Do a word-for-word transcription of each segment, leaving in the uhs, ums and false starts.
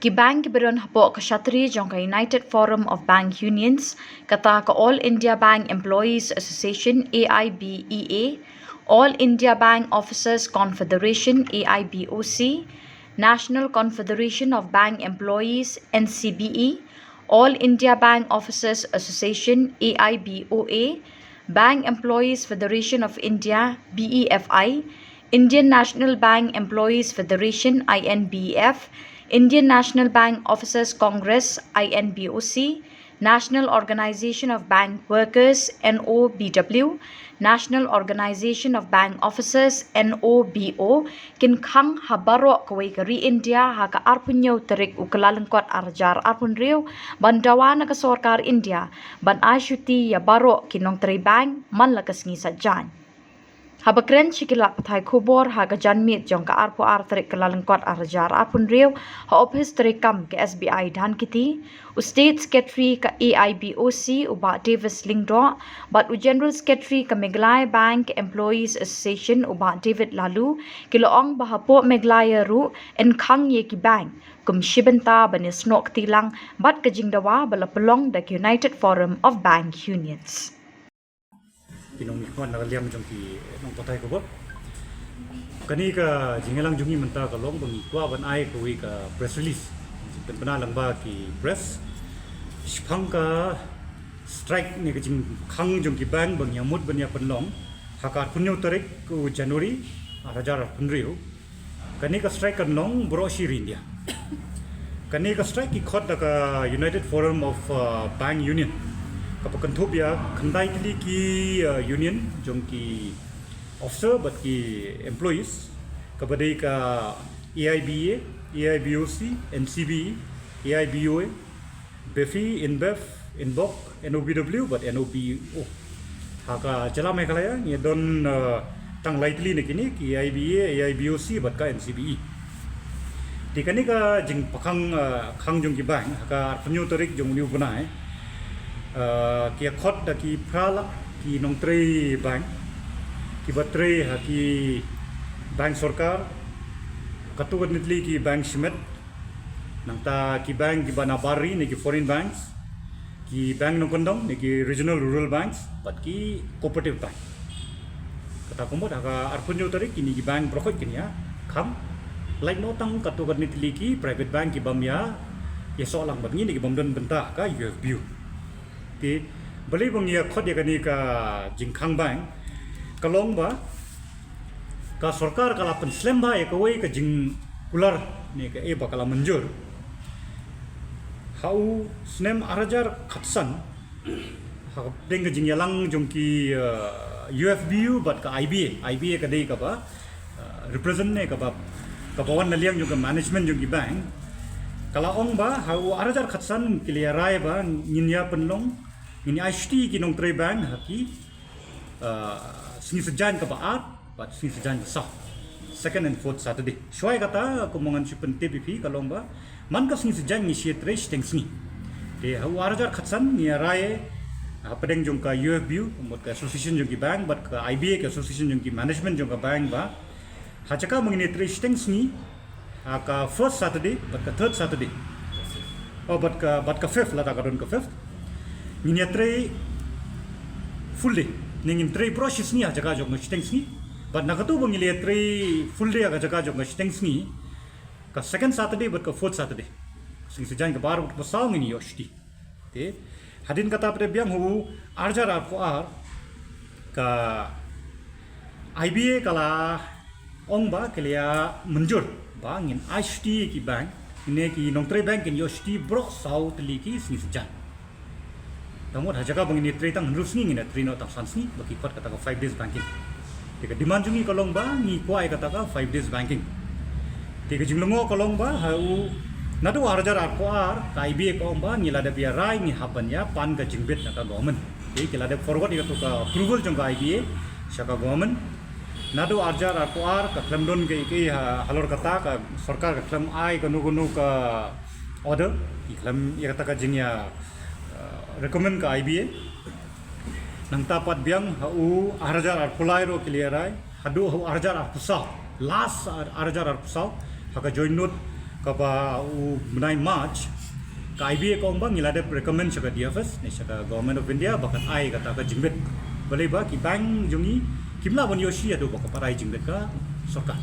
Ki bank kiba don hapoh ka shatri jong ka United Forum of Bank Unions, kata ka All India Bank Employees Association, A I B E A, All India Bank Officers Confederation, A I B O C, National Confederation of Bank Employees, N C B E, All India Bank Officers Association, A I B O A, Bank Employees Federation of India, B E F I, Indian National Bank Employees Federation, I N B F, Indian National Bank Officers Congress, I N B O C, National Organization of Bank Workers, N O B W, National Organization of Bank Officers, N O B O, kin khang ha baroh kawei ka ri India ha ka arphew hynñiew tarik u Kyllalyngkot arhajar arphew hynriew, ban dawa na ka sorkar India ban ai shuti ïa baroh ki nongtrei bank man la ka sngi Saitjaiñ. Haba kren sha ki lad pathai khubor ha ka janmiet jong ka arphew ar tarik Kyllalyngkot arhajar arphew hynriew ha ophis treikam ka S B I Dhankheti, u State Secretary ka A I B O C u Bah Davis Lyngdoh bad u General Secretary ka Meghalaya Bank Employees Association u Bah David Laloo, ki la ong ba hapoh Meghalaya ruh yn khang ïa ki bank kum shi bynta ban ïasnoh kti lang bad ka jingdawa ba la pynlong da ka United Forum of Bank Unions. Ki nongmihkhmat na ka liang jong ki nongpathai khubor. Kane ka jingïalang jong ngi mynta ka long ba ngi kwah ban ai kawei ka press release, pynbna lang ba ki press shaphang ka strike ne ka jingkhang jong ki bank ba ngi ïa mut ban ïa pynlong ha ka arphew hynñiew tarik u January arhajar arphew hynriew. Kane ka strike kan long baroh shi ri India. Kane ka strike ki khot da ka United Forum of uh, Bank Union, kaba kynthup ïa khyndai tylli ki uh, union jong ki officer bad ki employees, kaba dei ka A I B A, A I B O C, N C B E, A I B O A, BEFI, INBEF, INBOC, N O B W bad N O B O. Ha ka jylla Meghalaya ngi don uh, tang lai tylli na kine, ki A I B A, A I B O C bad ka N C B E. Te kane ka jingpynkhang uh, khang jong ki bank ha ka arphew hynñiew tarik jong une u bnai, uh, ki ïa khot da ki phra lak ki nongtrei bank kiba trei ha ki bank sorkar, katto katne tylli ki bank shimet, nangta ki bank kiba na bar ri ne ki foreign banks, ki bank nongkyndong ne ki regional rural banks bad ki cooperative bank. Kata ka mut ha ka arphew hynñiew tarik kine ki bank baroh khoit kin ïa khang, lait noh tang katto katne tylli ki private bank ki bym ïa ïasoh lang bad ngi ne ki bym don bynta ha ka U F B U. Te balei ba ngi ïa khot ïa kane ka jingkhang bank? Ka long ba ka sorkar ka la pynslem bha ïa kawei ka jingkular ne kaei ba ka la mynjur ha u snem arhajar khatsan, ha ka pdeng ka jingïalang jong ki uh, U F B U bad ka I B A. I B A ka dei kaba uh, represent ne kaba, kaba wan na liang jong ka management jong ki bank. Ka la ong ba ha u arhajar khatsan ki la ïa rai ba ngin ïa pynlong, ngin ïa ai shuti ki nongtrei bank ha ki uh, sngi Saitjaiñ kaba ar bad sngi Saitjaiñ ba saw, second and fourth Saturday. Shuwa ïa kata, kum ba ngan shu pyntip ïa phi, ka long ba man ka sngi Saitjaiñ ngi shu ïatrei shiteng sngi. Te ha u arhajar khatsan ngi ïa rai hapdeng jong ka U F B U, mut ka association jong ki bank bad ka I B A, ka association jong ki management jong ka bank, ba ha jaka ba ngin ïatrei shiteng sngi ha ka first Saturday bad ka third Saturday, oh, bad ka, bad ka fifth, lada ka don ka fifth, ngin ïatrei full day. Ne ngin trei baroh shi sngi ha jaka jong ka shiteng sngi. Bad na katu ba ngin ïatrei full day ha ka jaka jong ka shiteng sngi, ka second Saturday bad ka fourth Saturday, sngi Saitjaiñ kaba ar bad kaba saw, ngin ïoh shuti. Te hadien kata pat biang ha u arhajar arphew ar, ka I B A ka la ong ba ki la ïa mynjur ba ngin ai shuti ïa ki bank, ne ki nongtrei bank kin ïoh shuti baroh saw tylli ki sngi Saitjaiñ. Tangba ha jaka ba ngin ïatrei tang hynriew sngi, ngin ïatrei noh tang san sngi, ba ki khot kata ka five days banking. Te ka demand jong ngi ka long ba ngi kwah ïa kata ka five days banking. Te ka jinglyngngoh ka long ba ha u, naduh arhajar arphew ar ka I B A ka ong ba ngi la dep ïa rai, ngi hap ban ïa pan ka jingbit na ka government. Te ki la dep forward ïa katu ka approval jong ka I B A sha ka government. Naduh arhajar arphew ar ka khlem don kaei kaei ha, halor kata ka sorkar ka khlem ai kano kano ka order, ki khlem ïa kata ka jingïa uh, recommend ka I B A. Nangta pat biang ha u arhajar arphew lai ruh ki la ïa rai, haduh ha u arhajar arphew saw, last ar-, arhajar arphew saw, ha ka joint note Kaba u bnai March, ka I B A ka ong ba ngi la dep recommend sha ka D F S ne sha ka Government of India ba kan ai kata ka jingbit. Balei ba ki bank jong ngi kim lah ban ïoh shi haduh ba ka pat ai jingbit ka sorkar,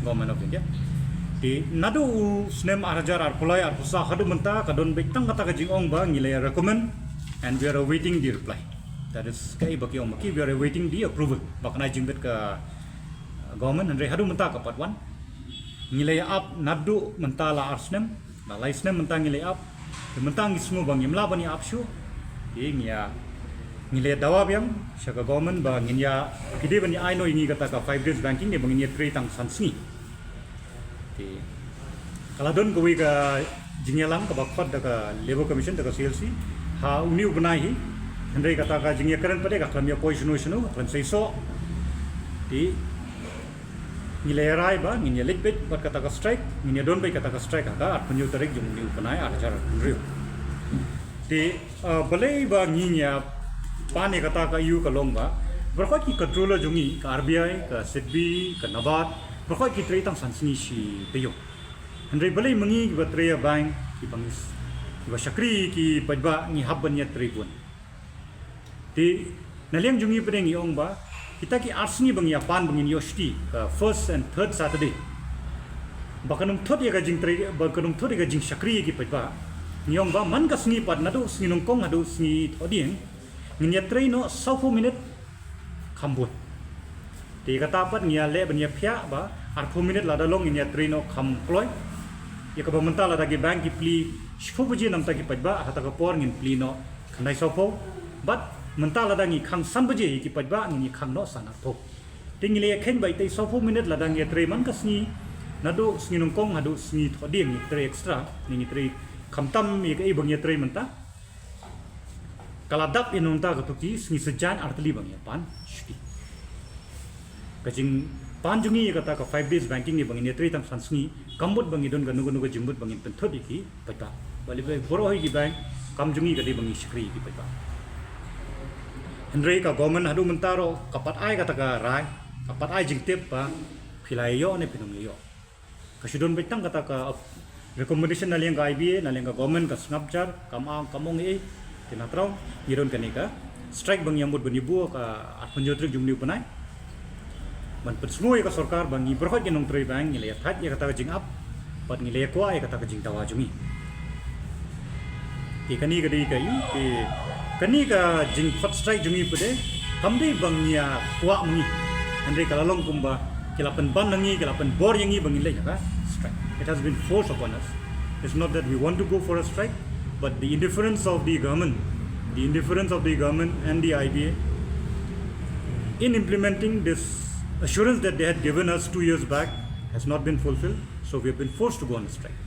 Government of India. Te naduh u snem ar hajar arphew lai arphew saw haduh mynta ka don beit tang kata ka jingong ba ngi la recommend and we are awaiting the reply. That is, kaei ba ki ong ba ki, we are awaiting the approval ba kan ai jingbit ka, uh, government, hynrei haduh mynta ka pat wan. Ngi la ïa ap naduh mynta la ar snem, la lai snem mynta ngi la ïa ap. Te mynta ngi sngew ba ngim lah ban ïa ap shuh. Te ngi ïa, ngi la ïa dawa biang sha ka government ba ngin ïa, phi dei ban ïa ai noh ïa ngi kata ka five days banking, dei ba ngin ïa trei tang san sngi. Te ka la don kawei ka jingïalang kaba khot da ka Labour Commission, da ka C L C, ha une u bnai hi. Hynrei kata ka jingïakren pat de ka khlem ïa poi shano shano, ka khlem seisoh. Te ngi la ïa rai ba ngin ïa leit beit bad kata ka strike, ngin ïa don beit kata ka strike ha ka arphew hynñiew tarik jong une u bnai ar hajar arphew hynriew. Te, uh, balei ba ngi ïa pan ïa kata ka ïa ka long ba baroh ki controller jong ngi, ka R B I, ka SIDBI, ka NABARD, baroh ki trei tang san sngi shi taïew. Hynrei balei ma ngi kiba trei ha bank, kiba ngi s-, kiba shakri ki paidbah ngi hap ban ïa trei bun. Te na liang jong ngi pat de ngi ong ba kita ki ar sngi ba ngi ïa pan ba ngin ïoh shuti, ka first and third Saturday, ba kan ym thut ïa ka jingtrei, ba kan ym thut ïa ka jingshakri ïa ki paidbah. Ngi ong ba man ka sngi pat naduh sngi nyngkong haduh sngi thohdieng ngin ïa trei noh sawphew minit kham bun. Te kata pat ngi ïa leh ban ïa phiah ba arphew minit lada long ngin ïa trei noh kham kloi. Ïa kaba mynta lada ki bank ki plie shiphew baje namar ki paidbah, ha kata ka por ngin plie noh khyndai sawphew. Bad mynta lada ngi khang san baje ïa ki paidbah, ngin ïa khang noh san arphew. Te ngi la ïa kheiñ ba ita i sawphew minit lada ngi ïa trei man ka sngi, naduh sngi nyngkong haduh sngi thohdieng ngi trei extra, ngi trei khamtam ïa kaei ba ngi ïa trei mynta. Ka la dap ïa nangta kato ki sngi saitjaiñ ar tylli ba ngi ïa pan shuti. Ka jingpan jong ngi ïa kata ka five days banking ne ba ngin ïa trei tang san sngi, kam mut ba ngi don kano kano ka jingmut ba ngin pynthut ïa ki paidbah. Balei ba baroh hi ki bank, kam jong ngi ka dei ba ngi shakri ïa ki paidbah. Hynrei ka government haduh mynta ruh ka pat ai kata ka rai, ka pat ai jingtip ba phi la ïoh ne phin ym ïoh. Ka shu don beit tang kata ka recommendation na liang ka I B A, na liang ka government ka sngap jar, kam ong, kam ong ei, te na thaw ngi don kane ka strike ba ngi ïa mut ban ïa buh ka arphew hynñiew tarik jong une u bnai. Ban pynsngew ïa ka sorkar ba ngi baroh ki nongtrei bank ngi la ïa thait ïa kata ka jingap, bad ngi la ïa kwah ïa kata ka jingdawa jong ngi. Te kane ka dei ka i, te kane ka jingkhot strike jong ngi pat de, kam dei ba ngi ïa kwah ma ngi. Hynrei ka la long kumba ki la pynban na ngi, ki la pynbor ïa ngi ba ngin leit ha ka strike. It has been forced upon us. It's not that we want to go for a strike, but the indifference of the government, the indifference of the government and the I B A in implementing this assurance that they had given us two years back has not been fulfilled. So we have been forced to go on a strike.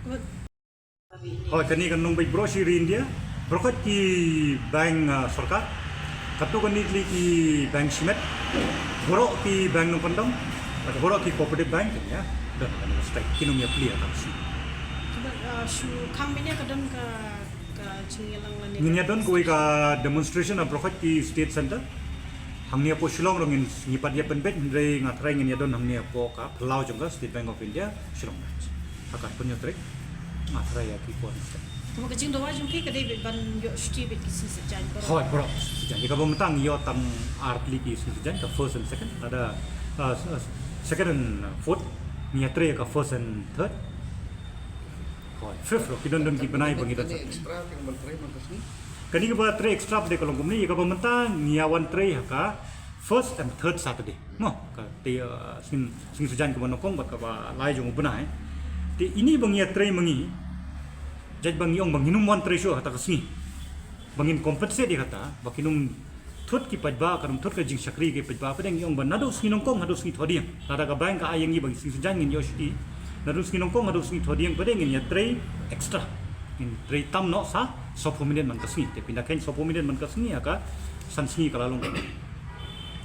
Good. Hooid, kane kan long beit baroh shi ri India, baroh ki bank, ah, sorkar, katto katne tylli ki bank shimet, baroh ki bank nongkyndong, bad baroh ki cooperative bank, kan ïa don kane ka strike, kin ym ïa plie ha ka sngi. Ka ba, ah, shu khang mynne ka don ka, ka jingïalang lane. Ngin ïa don kawei ka demonstration ha baroh ki state center. Hangne hapoh Shillong ruh ngin, ngi pat ïa pynbeit, hynrei nga tharai ngin ïa don hangne hapoh ka phyllaw jong ka State Bank of India, Shillong branch. Ha ka arphew hynñiew tarik nga tharai ïa ki por. Kaba ka jingdawa jong phi ka dei beit ban ïoh shuti beit ki sngi saitjaiñ baroh. Hooid, baroh sngi saitjaiñ. Ïa kaba mynta ngi ïoh tang ar tylli ki sngi saitjaiñ, ka first and second, lada, uh, s-, uh, second and, uh, fourth, ngi ïa trei ïa ka first and third. Hooid, fifth ruh, ki don don ki bnai ba ngi don. Kane extra, kane ban trei man ka sngi? Kane kaba trei extra pat de ka long kumne, ïa kaba mynta ngi ïa wan trei ha ka first and third Saturday. Mo, ka te, uh, sngi, sngi saitjaiñ kaba nyngkong bad kaba lai jong u bnai. Te ine ba ngi ïa trei ma ngi, jait ba ngi ong ba ngin ym wan trei shuh ha kata ka sngi, ba ngin compensate ïa kata, ba kin ym thut ki paidbah, kan ym thut ka jingshakri ki paidbah, pat de ngi ong ba naduh sngi nyngkong haduh sngi thohdieng, lada ka bank ka ai ïa ngi ba sngi saitjaiñ ngin ïoh shuti, naduh sngi nyngkong haduh sngi thohdieng pat de ngin ïa trei extra. Ngin trei tam noh sa sawphew minit man ka sngi. Te pynda kheiñ sawphew minit man ka sngi ha ka san sngi ka la long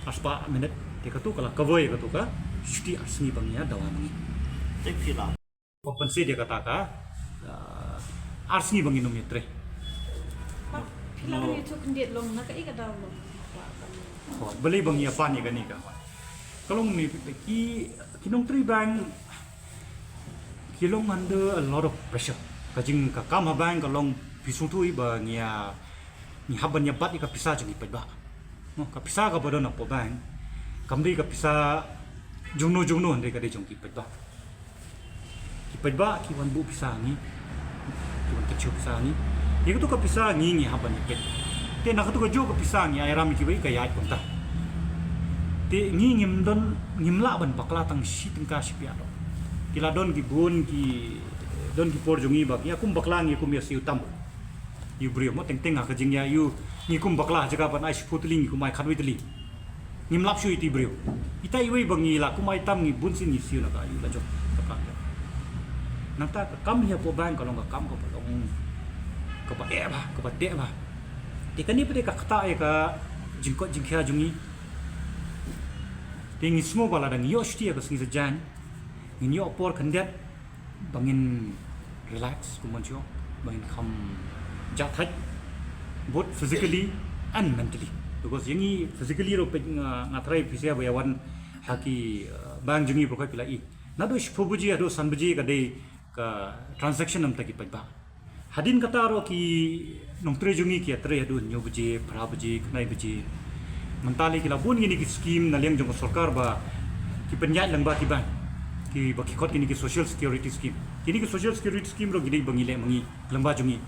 arspah minit. Te kato ka la cover ïa kato ka shuti ar sngi ba ngi ïa dawa ma ngi. Te phi la compensate ïa kata ka, uh, ar sngi ba ngin ym ïa trei. Phi la ïathuh khyndiat long na kaei ka daw long. Hooid, balei ba ngi ïa pan ïa kane ka. Ka long ni, ki, ki nongtrei bank ki long under a lot of pressure. Ka jing ka kam ha bank ka long phi sngewthuh ba ngi ïa, ngi hap ban ïa bat ïa ka pisa jong ki paidbah. No, ka pisa kaba don hapoh bank kam dei ka pisa jongno jongno, hynrei ka dei jong ki paidbah. Ki paidbah ki wan buh pisa ha ngi, ki wan kynshew pisa ha ngi. Ïa katu ka pisa ngi, ngi hap ban ïa peit. Te na katu ka juh ka pisa ngi ai ram ïa kiwei ka ïaid kumta. Te ngi ngim don, ngim lah ban bakla tang shi tyngka shi pyiar ruh. Ki la don ki bun, ki don ki por jong ngi ba ngi ïa kum bakla, ngi kum ïa siew tam ïa u briew, mo, teng teng ha ka jingïa ïa u, ngi kum bakla, ha jaka ban ai shiphew tylli ngi kum ai khatwei tylli. Ngim lap shuh ïa utu u briew. Ita iwei ba ngi la kum ai tam, ngi bun sien ngi siew na ka ïa u la jong ka plang jong. Nangta ka kam hapoh bank ka long ka kam kaba long kaba eh bha, kaba teh bha. Te kane pat ka ktah ïa ka jingkoit jingkhiah jong ngi. Te ngi sngew ba lada ngi ïoh shuti ïa ka sngi saitjaiñ, ngin ïoh por khyndiat ba ngin relax, kum ban shu, ba ngin kham jah thait, both physically and mentally. Because ïa ngi physically ruh peit nga, nga tharai phi sa ba ïa wan ha ki, uh, bank jong ngi baroh kawei phi la i. Naduh shiphew baje haduh san baje ka dei ka transaction namar ki paidbah. Hadien kata ruh ki nongtrei jong ngi ki ïatrei haduh hynñiew baje, phra baje, khyndai baje. Mynta lei ki la bun kine ki skim na liang jong ka sorkar ba ki pynïaid lyngba ki bank, kiba ki khot kine ki social security scheme. Kine ki social security scheme ruh ki dei ba ngi leh ma ngi, lyngba jong ngi.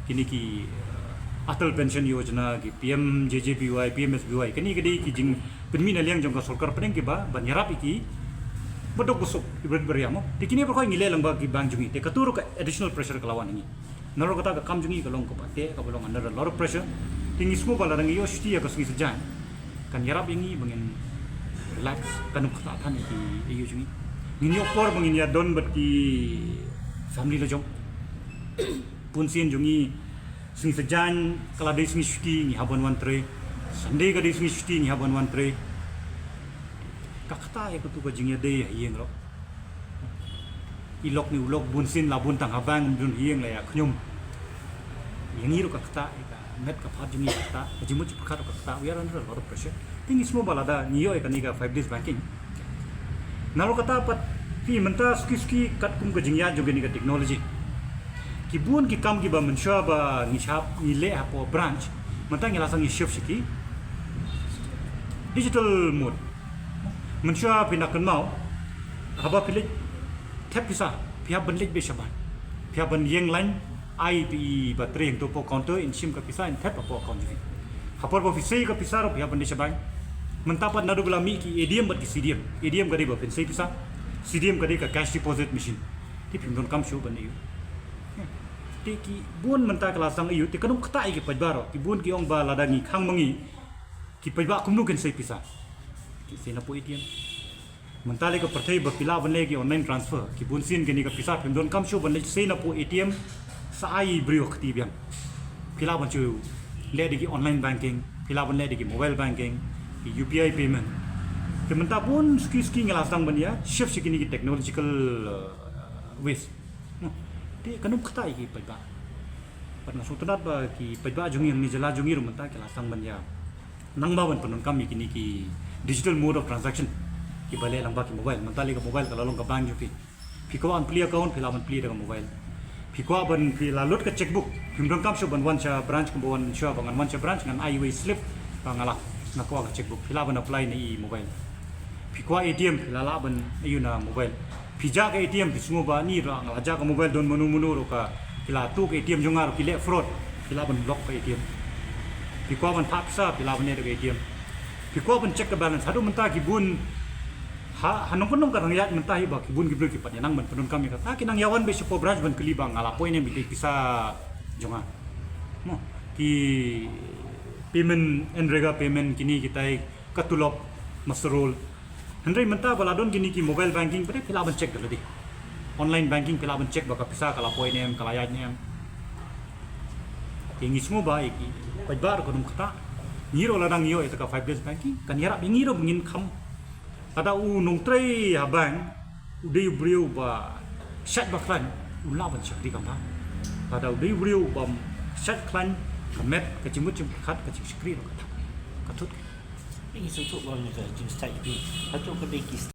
Kine ki, uh, Atal Pension Yojana, ki P M J J B Y, P M S B Y, kine ki dei ki jingpynmih na liang jong ka sorkar pdeng kiba ban ïarap ïa ki baduk basuk, ki barit baria, mo. Te kine baroh kawei ngi leh lyngba ki bank jong ngi. Te katu ruh ka additional pressure ka la wan ha ngi. Nalor kata ka kam jong ngi ka long kaba teh, kaba long under a lot of pressure. Te ngi sngew ba lada ngi ïoh shuti ïa ka sngi saitjaiñ, kan ïarap ïa ngi ba ngin relax, kan ym ktah than ïa ki ïa jong ngi. Ngin ïoh por ba ngin ïa don bad ki family la jong. Bun sien jong ngi sngi saitjaiñ ka la dei sngi shuti, ngi hap ban wan trei. Sunday ka dei sngi shuti, ngi hap ban wan trei. Ka ktah ïa katu ka jingïadei ha ïing ruh. I lok ne u lok, bun sien la bun tang ha bank, ym don ha ïing, la ïa khñium. Ïa ngi ruh ka ktah, ïa ka met ka phad jong ngi ka ktah, ka jingmut jingpyrkhat ruh ka ktah. We are under a lot of pressure. Te ngi sngew ba lada ngi ïoh ïa kane ka five days banking, nalor kata pat, phi, mynta suki suki katkum ka jingïaid jong kane ka technology, ki bun ki kam kiba mynshuwa ba ngi shah, ngi leh hapoh branch, mynta ngi la sdang ngi shift sha ki digital mode. Mynshuwa phi na kynmaw, haba phi leit thep pisa, phi hap ban leit beit sha bank, phi hap ban ïeng line, ai phi i ba trei hangto hapoh counter, in shim ka pisa, in thep hapoh account jong phi. Ha por ba phi sei ka pisa ruh phi hap ban leit sha bank. Mynta pat naduh ba la mih ki A T M bad ki C D M. A T M ka dei ba phin sei pisa, C D M ka dei ka cash deposit machine. Te phim donkam shuh ban ïoh. Te ki bun mynta ka la sdang ïoh, te kan ym ktah ïa ki paidbah ruh. Ki bun ki ong ba lada ngi khang ma ngi, ki paidbah kumno kin sei pisa? Ki sei na poh A T M. Mynta lei ka pyrthei ba phi lah ban leh ki online transfer, ki bun sien kine ka pisa phim donkam shuh ban leit sei na poh A T M, sa ai briew ha kti biang. Phi lah ban shu leh da ki online banking, phi lah ban leh da ki mobile banking, ki U P I payment. Te mynta bun suki suki ngi la sdang ban ïa shift sha kine ki technological, uh, ways. Hmm. Te kan ym ktah ïa ki paidbah. Bad nga sngewtynnat ba ki paidbah jong ngi hangne jylla jong ngi ruh mynta ki la sdang ban ïa nang ba ban pyndonkam ïa kine ki digital mode of transaction, kiba leh lyngba ki mobile. Mynta lei ka mobile ka la long ka bank jong phi. Phi kwah ban plie account, phi lah ban plie da ka mobile. Phi kwah ban, phi la lut ka checkbook, phim donkam shuh ban wan sha branch kumba wan mynshuwa ba ngan wan sha branch ngan ai iwei i slip ba nga la, nga kwah ka checkbook. Phi lah ban apply na i mobile. Phi kwah A T M, phi la lah ban ïoh na mobile. Phi jah ka A T M, phi sngew ba ni ruh nga la jah ka mobile, don mano mano ruh ka, ki la tuh ka A T M jong nga ruh ki leh fraud, phi lah ban block ka A T M. Phi kwah ban phah pisa, phi lah ban leh da ka A T M. Phi kwah ban check ka balance. Haduh mynta ki bun, ha, ha nongkyndong ka nang ïaid mynta hi ba ki bun ki briew ki pat ïa nang ban pyndonkam ïa kata, ki nang ïa wan beit sha poh branch ban kylli ba nga la poi ne em ïa ki pisa jong nga. Mo, ki payment, MGNREGA payment, kine kitai, ka tulop, muster roll. Hynrei mynta ba la don kine ki mobile banking pat, phi lah ban check da lade. Online banking phi lah ban check ba ka pisa ka la poi ne em, ka la ïaid ne em. Te ngi sngew ba ïa ki paidbah ruh kan ym ktah. Ngi ruh lada ngi ïoh ïa kata ka five days banking, kan ïarap ïa ngi ruh ba ngin kham. Lada u nongtrei ha bank u dei u briew ba shait ba khlaiñ, un lah ban shakri, kam bha. Lada u dei u briew ba shait khlaiñ, ka met, ka jingmut jingpyrkhat, ka jingshakri ruh ka thut, ka thut. Ngi sngewthuh ba ngi ka jingsngewthuh phi. Hato ka dei ki